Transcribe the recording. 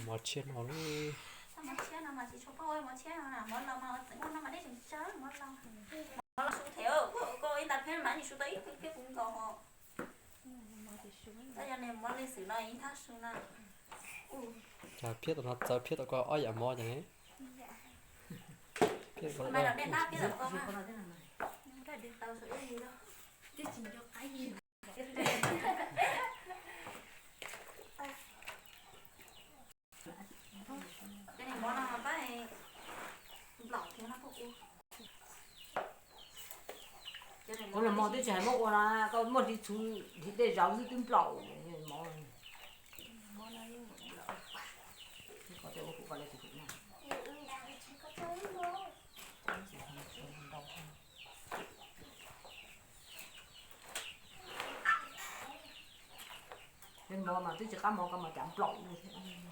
Mov tshiab no li. Mov tshiab no mas tsis tshua paub, mov tshiab no mov laus mas txawm muaj no mas dej tseem tsawg, mov laus. Mov laus su them, koj ib nta phiab mas nim su tau ib phiab puv nkaus ho. Tab yog niag mov leej xwm no ib thaj su na. Cas phiab tau no txawv, phiab tau koj ob yam mov cas ne? Phiab tau koj. Kuv los mov twb tsis hais muab ua no, koj muaj hli txhuv hli dej zauv xwb twb nplaum mov. Peb mov mas twb tsis qab mov, koj mas cas nplaum li thiab.